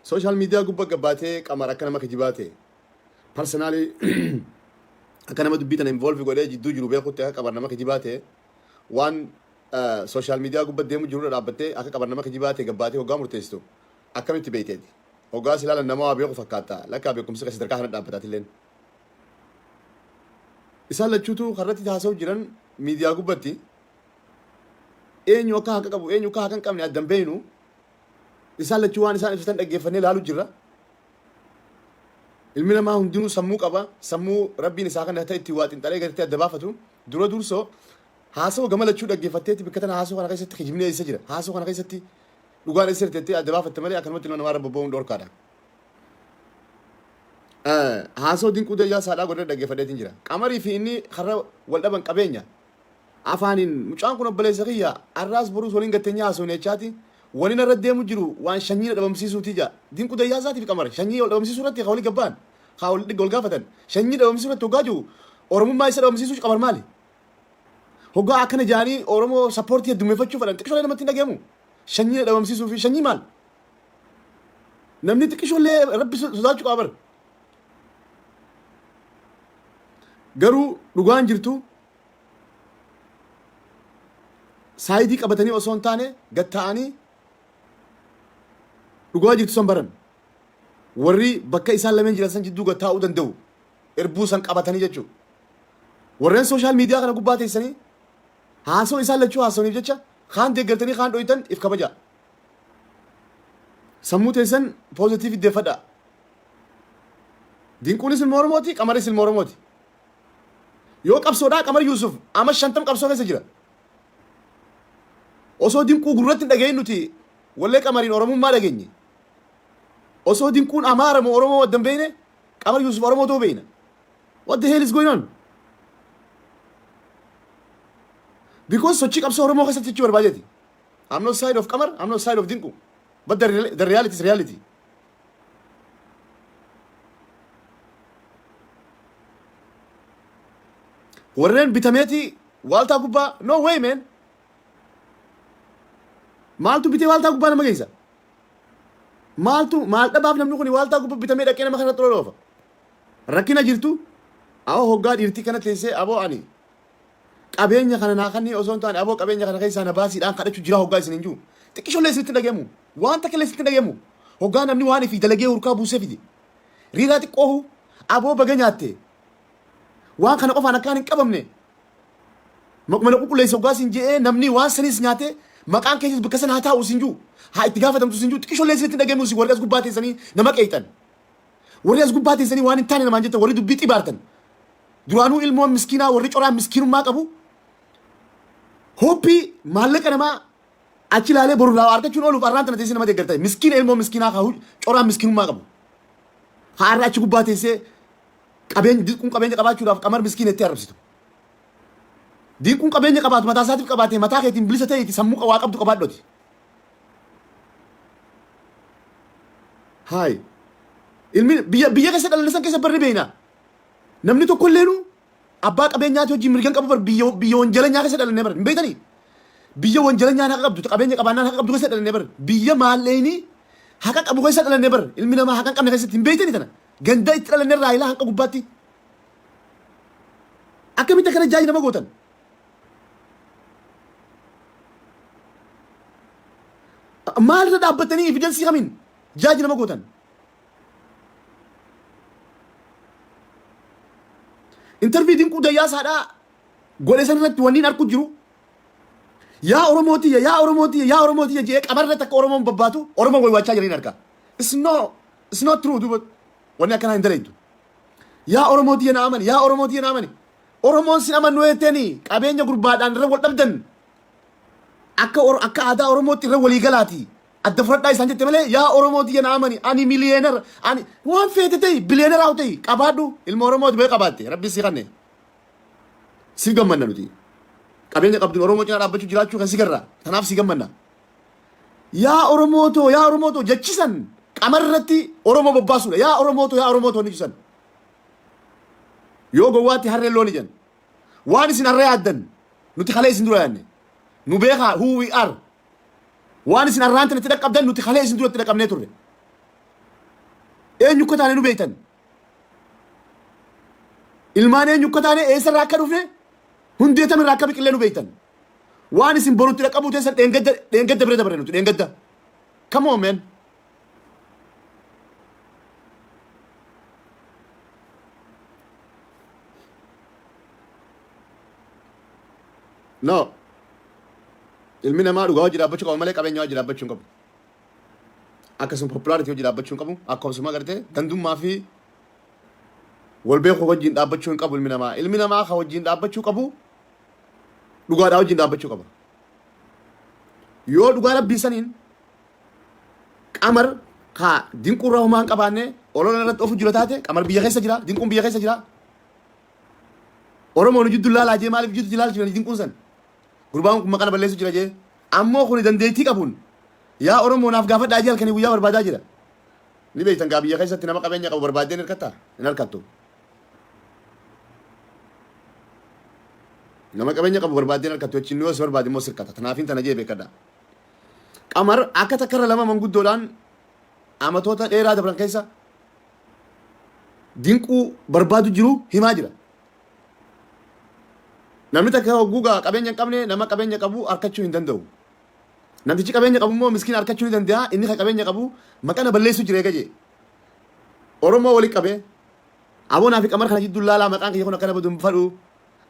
Social media gubba gabbaatee Qamar akka nama kijibaa ta'e personally akka nama dubbii tana involve godhee jidduu jiru beekutti akka Qamar nama kijibaa ta'e waan social media gubba deemu jirurra dhaabbattee akka Qamar nama kijibaa ta'e gabbaatee hoggaa murteessitu akkamitti beeyteeti? Hoggaa si ilaalan nama waa beeku fakkaata lakkaa beekumsi kee sadarkaa kana dhaabbataatilleen. Isaan lachuutu karratti haasa'u jiran miidiyaa gubbatti eenyu akka haqa qabu eenyu akka haqa hin qabne addan beeynu. Isaan lachuu waan isaan ibsatan dhaggeeffannee laalu jirra. Ilmi namaa hundinuu sammuu qaba. Sammuu Rabbiin isaa kana ta'e ittiin waa xinxalee gartee adda baafatu. Dura dursoo haasawa gama lachuu dhaggeeffatteetti bakka tana haasawa kana keessatti kijibni eessa jira? Haasawa kana keessatti dhugaan eessa jirti jettee adda baafatte malee akkanumatti ilma namaa irra bobba'uun dhorkaadha. Haasawa Dinquu Dayyaa Saadhaa godhee dhaggeeffadheetiin jira. Qamarii fi inni karra wal dhaban qabeenya. Afaaniin mucaan kun obboleessa kiyya arraas boruus waliin gatteenyee haasofne jechaati wani narra deemu jiru waan shanyii na dhabamsiisuuti ja Dinqu Dayyaasaati fi Qamar shanyii wal dhabamsiisuu irratti ka walii gabba'an ka wal wal gaafatan shanyii dhabamsiisuu irratti hoggaa jiru Oromummaa isa dhabamsiisuu Qamar maali? Hoggaa akkana jaanii Oromoo sappoortii heddummeeffachuu fedhan xiqqisholee namatti hin dhagayamu shanyii na dhabamsiisuu fi shanyii maal? Namni xiqqisholee rabbi sodaachuu qaba bar. Garuu dhugaan jirtu saayidii qabatanii osoo hin taane gad taa'anii dhugaa jirtu san baran. Warri bakka isaan lameen jiran san jidduu gad taa'uu danda'u. Irbuu san qabatanii jechuudha. Warreen sooshaal miidiyaa kana gubbaa teessanii haasoo isaan lachuu haasawaniif jecha kaan deeggartanii kaan dhoytan if kabajaa. Sammuu teessan poozitiiv deeffadhaa. Dinquunis ilma Oromooti, Qamaris ilma Oromooti. Yoo qabsoodhaa Qamar Yuusuf ama 50 qabsoo keessa jira. Osoo Dinquu gurratti hin dhagahin nuti wallee Qamariin Oromummaa dhageenye. Osoo Dinquun Amaara moo Oromoo wadda hin beekne Qamar Yuusuf Oromoo ta'uu beekna. What the hell is going on? Because sochii qabsoo Oromoo keessatti jechuu barbaadeeti. I'm not side of Qamar, I'm not side of Dinquu. But the reality is reality. Warreen bitameeti waaltaa gubbaa no way man. Maaltu bitee waaltaa gubbaa nama geessa? Maaltu maal dhabaaf namni kun waaltaa gubbaa bitamee dhaqee nama kanatti loloofa? Rakkina jirtu awoo hoggaa dhiirtii kana teessee aboo ani qabeenya kana naa kannii osoo hin taane aboo qabeenya kana keessaa na baasiidhaan kadhachuu jira hoggaa isin hin jiru. Xiqqishollee isinitti hin dhagayamu. Waan takka illee isinitti hin dhagayamu. Hoggaa namni waan ifii dalagee hurkaa buusee fide. Riiraa xiqqoohu aboo baga nyaatte. Waan kana qofaan akkaan hin qabamne. Maquma na qulqulleessa hoggaa isin je'ee namni waan sanis nyaate maqaan keessas bakka sana haa taa'u isin jiru. Haa itti gaafatamtu isin jiru. Xiqqishollee isinitti hin dhagayamu isin warri as gubbaa teessanii nama qeeyxan. Warri as gubbaa teessanii waan hin taane namaan jettan warri dubbii xibaartan. Duraanuu ilmoon miskiinaa warri coraa miskiinummaa qabu hoppii maallaqa namaa achi ilaalee boru irraa argachuun ooluuf arraan tana teessee nama deeggarta. Miskiina ilmoo miskiinaa haa coraa miskiinummaa qabu. Haa har'a achi gubbaa teessee qabeenya dinquun qabeenya qabaachuudhaaf Qamar miskiina itti arrabsitu. Dinquun qabeenya qabaatu mataa isaatiif qabaatee mataa keetiin bilisa ta'eeti sammuu waa qabdu qabaadhooti. Haay. Ilmi biyya biyya keessa dhalanne san keessa barri beeyna. Namni tokko illeenuu abbaa qabeenyaati hojii mirga hin qabu bar biyya biyya wanjalanyaa keessa dhalannee bar hin beektanii? Biyya wanjalanyaan haqa qabdu qabeenya qabaannaan haqa qabdu keessa dhalannee bar biyya maalleenii haqa qabu keessa dhalannee bar ilmi namaa haqa hin qabne keessatti hin beektanii tana ganda itti dhalannee irraa ilaa hanqa gubbaatti akkamitti akkana jaaji nama gootan? Maalirra dhaabbattanii evidensii kamiin jaaji nama gootan? Intervii Dinquu Dayyaasaadhaa godhe san irratti wanni hin arku jiru. Yaa Oromoo tiyya, yaa Oromoo tiyya, yaa Oromoo tiyya jedhee qamarra irratti akka Oromoon babbaatu Oromoon waywaachaa jiran hin arga. It's not true duuba wanni akkanaa hin dalaytu. Yaa Oromoo tiyya na amani, yaa Oromoo tiyya na amani. Oromoon sin amannu jettanii qabeenya gurbaadhaan irra wal dhabdan akka aadaa Oromootti irra walii galaati. Adda fudhadhaa isaan jette malee yaa Oromoo tiyya na amani ani miliyeenara ani waan feete ta'i biliyeenara haa ta'i qabaadhu ilma Oromooti bee qabaatte rabbi si kanne si gammanna nuti qabeenya qabduun Oromoo cinaa dhaabbachuu jiraachuu kan si garra tanaaf si gammanna yaa Oromoo too yaa Oromoo too jechisan qamarratti Oromoo bobbaasuudha yaa Oromoo too yaa Oromoo too ni jisan yoo gowwaatti harreen loon ijjan waan isin harree yaaddan nuti kalee isin dura yaadne nu beekaa who we are. Waan isin arraan tana itti dhaqqabdan nuti kalee isin dura itti dhaqqabnee turre. Eenyu akka taane nu beektan. Ilmaan eenyu akka taane eessarraa akka dhufne hundee tamirraa akka biqillee nu beektan. Waan isin borutti dhaqqabuu teessan dheengadda dheengadda bira dabarre nuti dheengadda. Come on, man. No. Ilmi namaa dhugaa hojii dhaabbachuu qaba malee qabeenya hojii dhaabbachuu hin qabu. Akkasuma popularity hojii dhaabbachuu hin qabu. Akkasuma gartee gandummaa fi wal beekuu wajjin dhaabbachuu hin qabu ilmi namaa. Ilmi namaa ka wajjin dhaabbachuu qabu dhugaadhaa wajjin dhaabbachuu qaba. Yoo dhugaa rabbii saniin Qamar ka Dinquu irraa homaa hin qabaanne olola irratti ofu jira taate, Qamar biyya keessa jira, Dinquun biyya keessa jira. Oromoon jiddu laalaa jee maaliif jiddu ilaalchu jirani Dinquun san? Gurbaan kun maqana balleessu jira jee. Ammoo kuni dandeettii qabuun yaa Oromoo naaf gaafadhaa jee halkanii guyyaa barbaadaa jira. Ni beektan gaa, biyya keessatti nama qabeenya qabu barbaaddee hin harkattaa? Hin harkattu. Nama qabeenya qabu barbaaddee hin harkattu jechuun yoo si barbaade immoo sirkata. Tanaafiin tana jee beekadha. Qamar akka takkarra lama manguddoodhaan amatoota dheeraa dabran keessa Dinquu barbaadu jiru himaa jira. Namni takka hogguu gaa qabeenya hin qabne nama qabeenya qabu harkachuu hin danda'u. Namtichi qabeenya qabu immoo miskiina harkachuu ni danda'a. Inni kan qabeenya qabu maqana balleessuu jira eega jee. Oromoo wali qabee Aboonaa fi Qamar kana jidduu laalaa, maqaan kiyya kun akkana badu hin fadhu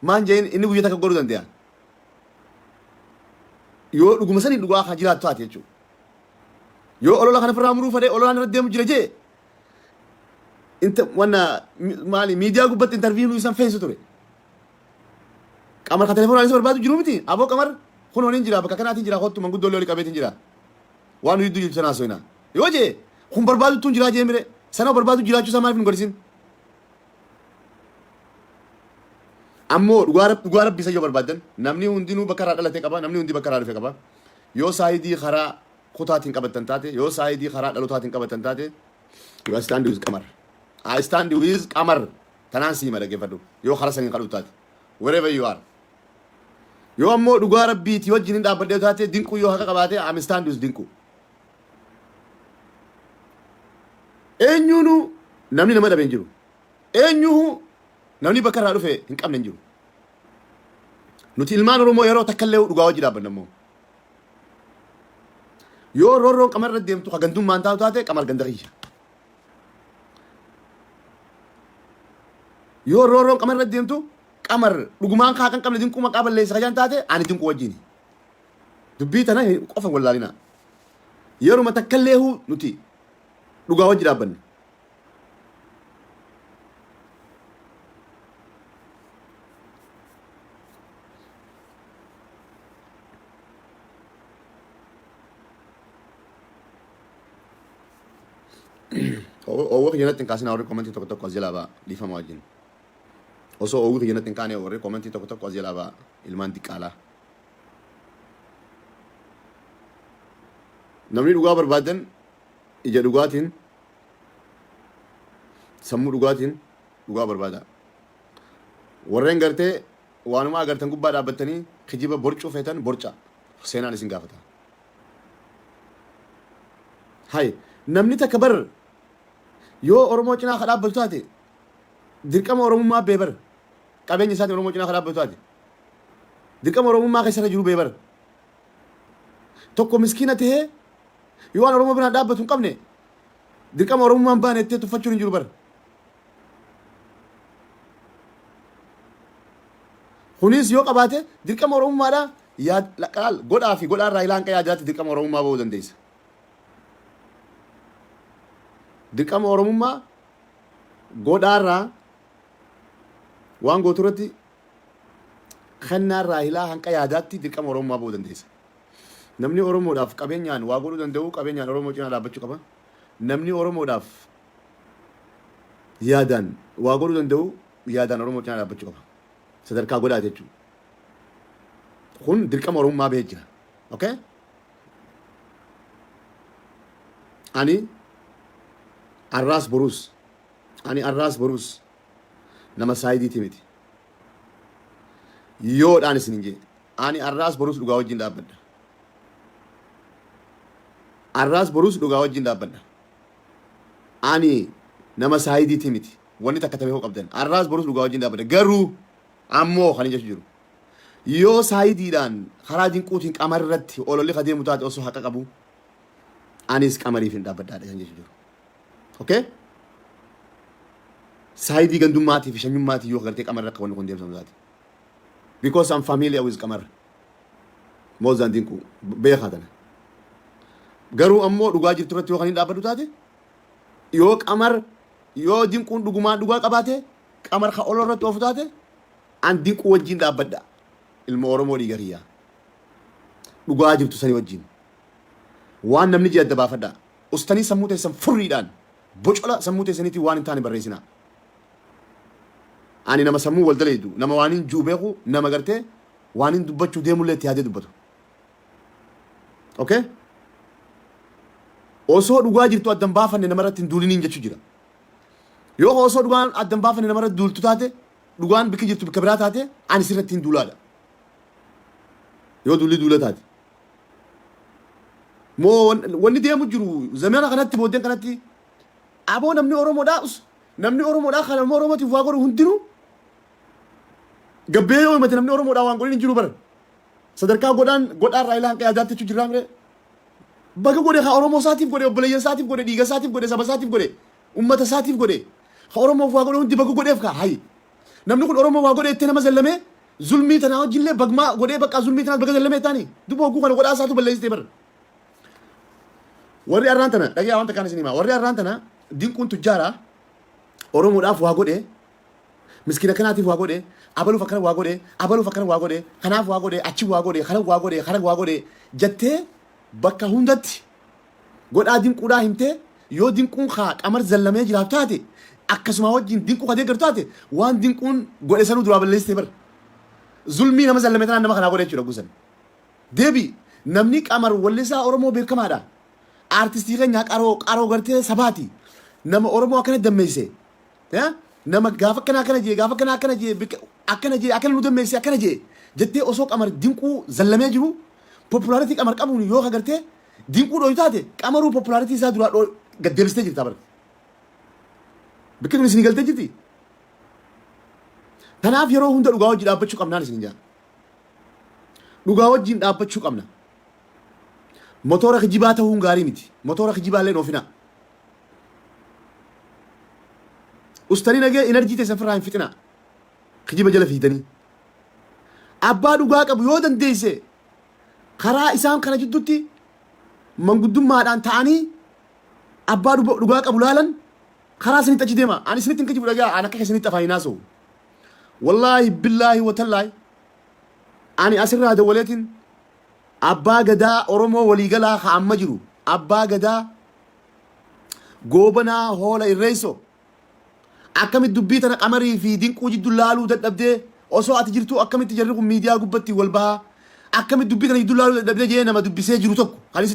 maan jeen, inni guyyaa takka godhuu danda'a. Yoo dhuguma sanii dhugaa kan jiraattu taate jechuudha. Yoo olola kana ofirraa muruu fadhee ololaan irra deemu jira jee inta wanna maali miidiyaa gubbatti interview nu isan feesu ture. Qamar ka telefoonaan isa barbaadu jiru miti. Aboo Qamar kun honiin jira, bakka kanaatiin jira, kottu manguddoo illee oli qabeetiin jira. Waan nu jidduu jirtu sana haasofina. Yoo jee kun barbaadu tun jiraa jee mire sana barbaadu jiraachuu isaa maaliif nu godhisin? Ammoo dhugaa dhugaa rabbi isa yoo barbaaddan, namni hundinuu bakka irraa dhalate qaba, namni hundi bakka irraa dhufe qaba. Yoo saayidii karaa kutaatiin qabattan taate, yoo saayidii karaa dhalootaatiin qabattan taate, you stand with Qamar. I stand with Qamar. Tanaan sii dhaggeeffadhu. Yoo karaa saniin kadhu taate. Wherever you are. Yoo ammoo dhugaa rabbiitii wajjin hin dhaabbadhee taate, Dinquu yoo haqa qabaate, I'm stand with Dinquu. Eenyuunu namni nama dhabe hin jiru. Eenyuhu namni bakka irraa dhufe hin qabne hin jiru. Nuti ilmaan Oromoo yeroo takka illee dhugaa wajji dhaabbanna immoo. Yoo roorroon Qamar irra deemtu ka gandummaan taatu taate, Qamar ganda kiyya. Yoo roorroon Qamar irra deemtu, Qamar dhugumaan kaa kan qabne Dinquu maqaa balleessa kajaan taate, ani Dinquu wajjini. Dubbii tana qofa wallaalina. Yeruma takka illee nuti dhugaa wajji dhaabbanne. Oowwa kiyya natti hin kaasinaa, warri koomentii tokko tokko as jalaa ba'a, dhiifama wajjin. Osoo oowwi kiyya natti hin kaane, warri koomentii tokko tokko as jalaa ba'a, ilmaan diqqaalaa. Namni dhugaa barbaadan ija dhugaatiin, sammuu dhugaatiin dhugaa barbaada. Warreen gartee waanuma agartan gubbaa dhaabbattanii kijiba borcuu feetan borca, seenaan isin gaafata. Hay, namni takka bar yoo Oromoo cinaa ka dhaabbatu taate, dirqama Oromummaa bee bar, qabeenya isaatiin Oromoo cinaa ka dhaabbatu taate, dirqama Oromummaa keessa irra jiru bee bar. Tokko miskiina tahee yoo waan Oromoo biraan dhaabbatu hin qabne, dirqama Oromummaan baane jettee tuffachuun hin jiru bar. Kunis yoo qabaate dirqama Oromummaadha yaad laqqalaal godhaa fi godhaa irraa ilaa hanqa yaadaatti dirqama Oromummaa ba'uu dandeessa. Dirqama Oromummaa godhaa irraa waan gootu irratti kennaa irraa hilaa hanqa yaadaatti dirqama Oromummaa ba'uu dandeessa. Namni Oromoodhaaf qabeenyaan waa godhuu danda'u qabeenyaan Oromoo cinaa dhaabbachuu qaba. Namni Oromoodhaaf yaadaan waa godhuu danda'u yaadaan Oromoo cinaa dhaabbachuu qaba. Sadarkaa godhaati jechuudha. Kun dirqama Oromummaa bahee jira. Okay? Ani arraas boruus, ani arraas boruus nama saayidiiti miti. Yoodhaan isin hin jee. Ani arraas boruus dhugaa wajjin dhaabbadha. Arraas boruus dhugaa wajjin dhaabbadha. Ani nama saayidiiti miti. Wanni takka taphee qabdan. Arraas borus dhugaa wajjin dhaabbata. Garuu ammoo kan jechu jiru. Yoo saayidiidhaan karaa Dinquutiin Qamar irratti ololli ka deemu taate osoo haqa qabu, anis Qamariif hin dhaabbadhaadha kan jechu jiru. Okay? Saayidii gandummaatii fi shanyummaatii yoo gartee Qamar akka wanni kun deemsamu taate. Because I'm familiar with Qamar. More than Dinquu. Beekaa tana. Garuu ammoo dhugaa jirtu irratti yoo kan hin dhaabbadhu taate, yoo Qamar, yoo Dinquun dhugumaan dhugaa qabaate, Qamar ka ol irratti oofu taate, an Dinquu wajjin dhaabbadha. Ilma Oromoo dhiiga kiyyaa. Dhugaa jirtu sanii wajjin. Waan namni jee adda baafadha. Ustanii sammuu teessan furriidhaan bocola sammuu teessaniitiin waan hin taane barreessinaa. Ani nama sammuu wal daleedu, nama waan hin juu beeku, nama gartee waan hin dubbachuu deemullee itti yaadee dubbatu. Okay? Osoo dhugaa jirtu addan baafanne namarratti hin duuliniin jechuu jira. Yoo osoo dhugaan addan baafanne namarratti duultu taate, dhugaan bikki jirtu bikka biraa taate, ani sirratti hin duulaadha. Yoo duulli duula taate. Moo wanni deemu jiru zamana kanatti booddeen kanatti aboo namni Oromoodhaa us namni Oromoodhaa kan nama Oromootiif waa godhu hundinuu gabbee yoo himate namni Oromoodhaa waan godhin hin jiru bara. Sadarkaa godhaan godhaarraa ilaa hanqa yaadaatti jechuu jirraa mire. Baga godhe, ka Oromoo isaatiif godhe, obboleeyyan isaatiif godhe, dhiiga isaatiif godhe, saba isaatiif godhe, ummata isaatiif godhe. Ka Oromoof waa godhe hundi baga godheef ka hayi. Namni kun Oromoo waa godhe itti nama zallamee zulmii tanaa wajjillee bagmaa godhee bakka zulmii tanaas baga zallamee taani. Duba hogguu kana godhaa isaatu balleessitee bara. Warri arraan tana dhagee wanta kaan isin himaa. Warri arraan tana Dinquun tujjaaraa Oromoodhaaf waa godhe, miskiina kanaatiif waa godhe, abaluuf akkana waa godhe, abaluuf akkana waa godhe, kanaaf waa godhe, achi waa godhe, kana waa godhe, kana waa godhe jettee bakka hundatti godhaa Dinquudhaa himtee, yoo Dinquun kaa Qamar zallamee jiraatu taate, akkasuma wajjin Dinquu ka deeggartu taate, waan Dinquun godhe sanuu duraa balleessitee bara. Zulmii nama zallame tanaan nama kanaa godhe jechuudha gusan. Deebi, namni Qamar wallisaa Oromoo beekamaadha. Aartistii keenya qaroo qaroo gartee sabaati. Nama Oromoo akkana dammeesse. Nama gaafa akkanaa akkana jee, gaafa akkanaa akkana jee, akkana jee, akkana nu dammeesse, akkana jee jettee osoo Qamar Dinquu zallamee jiru, popularity Qamar qabuun yoo agartee Dinquu dhooyu taate, Qamaruu popularity isaa duraa dhoo gaddeebistee jirta bara. Bikki tun isinii galtee jirti. Kanaaf yeroo hunda dhugaa wajjin dhaabbachuu qabnaan isin jaa. Dhugaa wajjin dhaabbachuu qabna. Motora kijibaa ta'uun gaarii miti. Motora kijibaa illee oofinaa. Ustarii nagee energy teessan firraa hin fixinaa. Kijiba jala fiigdanii. Abbaa dhugaa qabu yoo dandeesse karaa isaan kana jidduutti manguddummaadhaan ta'anii abbaa dhugaa qabu laalan, karaa isinitti achi deema. Ani isinitti hin kijibu, dhagaa ani akka keessanitti afaan hin haasa'u. Wallaahi, billaahi, watallaahi, ani asirraa dawwaleetiin abbaa gadaa Oromoo waliigalaa ka amma jiru, abbaa gadaa Goobanaa Hoola Irreessoo, akkamitti dubbii tana Qamarii fi Dinquu jiddu laaluu dadhabdee, osoo ati jirtuu akkamitti jarri kun miidiyaa gubbatti wal bahaa, akkamitti dubbii tana jiddu laaluu dadhabdee jee nama dubbisee jiru tokko kan isitti